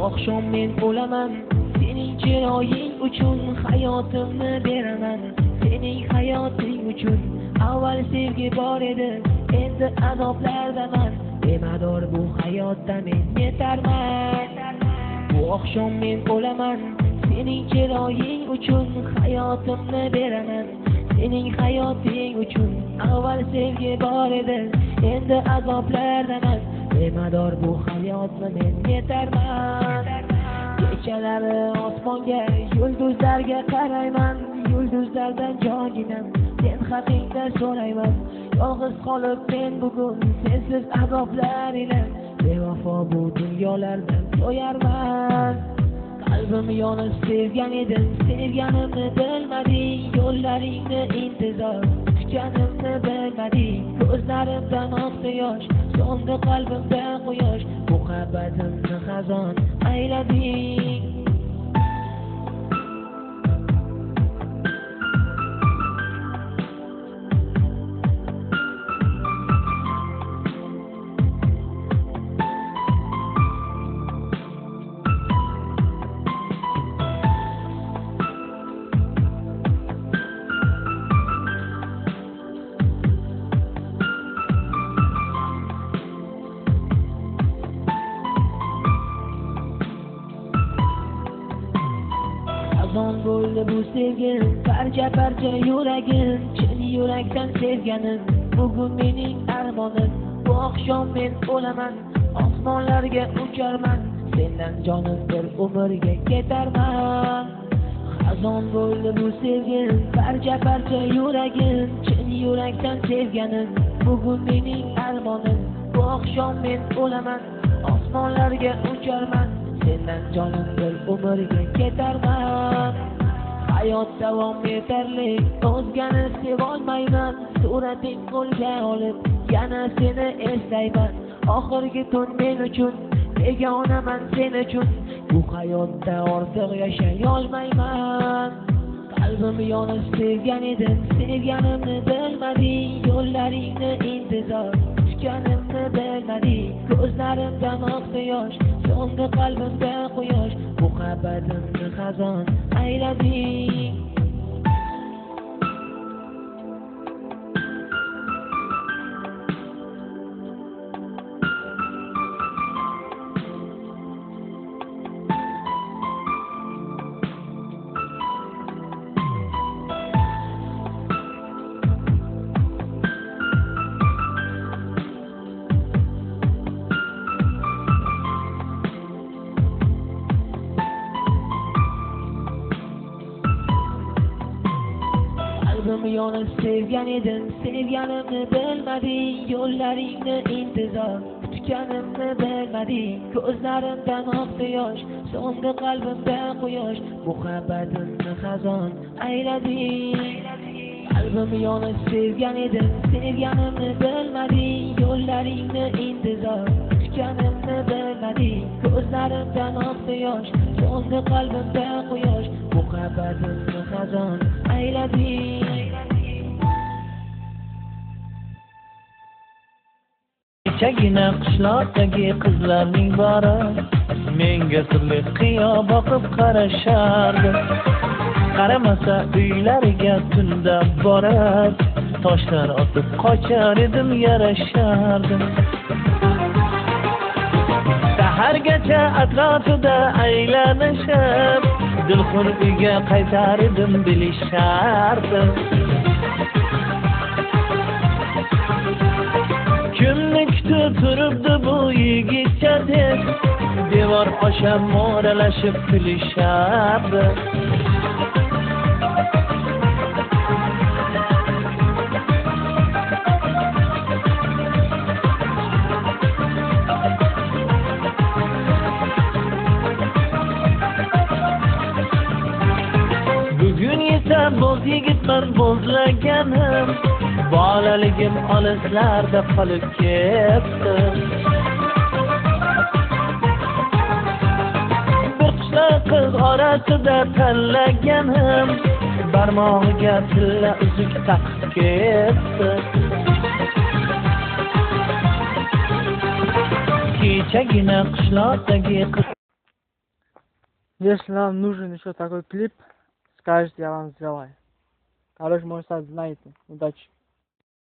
oqshom men o'laman, sening chiroying uchun hayotimni beraman. Sening hayoting uchun avval sevgi bor edi, endi azoblardaman. Bemador bu hayotda men yetarman. Bu oqshom men o'laman, sening chiroying uchun hayotimni beraman. Sening hayoting uchun avval sevgi bor edi, endi azoblardaman. Bemador bu hayotni men yetarman. Kechalari osmonga, yulduzlarga qarayman, yulduzlardan jonginam sen haqingda so'rayman. Yolg'iz qolib men bugun sensiz azoblar ila, bevafo bu dunyolardan to'yarman. Qalbim yonib sevgan edim, sevganimni bilmading, yo'llaringni intizor kutganimni bilmading. Ko'zlarimdan oqdi yosh, so'ndi qalbimda quyosh, muhabbatimni xazon aylading. Xazon bo'ldi bu sevgim, parcha-parcha yuragim, chin yurakdan sevganim bugun mening armonim. Bu oqshom men o'laman, osmonlarga ucharman, sendan jonim bir umrga ketarman. Xazon bo'ldi bu sevgim, parcha-parcha yuragim, chin yurakdan sevganim bugun mening armonim. Bu oqshom men o'laman, osmonlarga ucharman, sendan jonim bir umrga ketarman. Hayot davom etarli, o'zgani sevolmayman, surating qo'lga olib yana seni eslayman. Oxirgi tun men uchun, begonaman sen uchun, bu hayotda ortiq yashay olmayman. Qalbim yonib sevgan edim, sevganimni bilmading, yo'llaringni intizor kutganimni bilmading. Ko'zlarimdan oqdi yosh, so'ndi qalbimda quyosh, muhabbatimni xazon aylading. Qalbim yonib sevgan edim, sevganimni bilmading, yo'llaringni intizor kutganimni bilmading. Ko'zlarimdan oqdi yosh, so'ndi qalbimda quyosh, muhabbatimni xazon aylading. Qalbim yonib sevgan edim, sevganimni bilmading, yo'llaringni intizor kutganimni bilmading. Ko'zlarimdan oqdi yosh, so'ndi qalbimda quyosh, muhabbatimni xazon aylading. Kechagina qishloqdagi qizlarning bari menga sirli qiyo boqib qarashardi. Qaramasa uylariga tunda borib, toshlar otib qochar edim, yarashardi. Sahargacha atrofida aylanishib, dilxur uyga qaytar edim, bilishardi. Kimni kutib turibdi bu yigitcha deb, devor osha mo'ralashib kulishardi. Bugun esa bo'z yigitman bo'zlaganim, bolaligim olislarda qolib ketdi. Bir qishloq qiz orasida tanlaganim, barmog'iga tilla uzuk taqib ketdi. Kechagina qishloqdagi qiz Если нам нужен еще такой клип, скажите, я вам сделаю. Короче, мой сайт знаете. Удачи.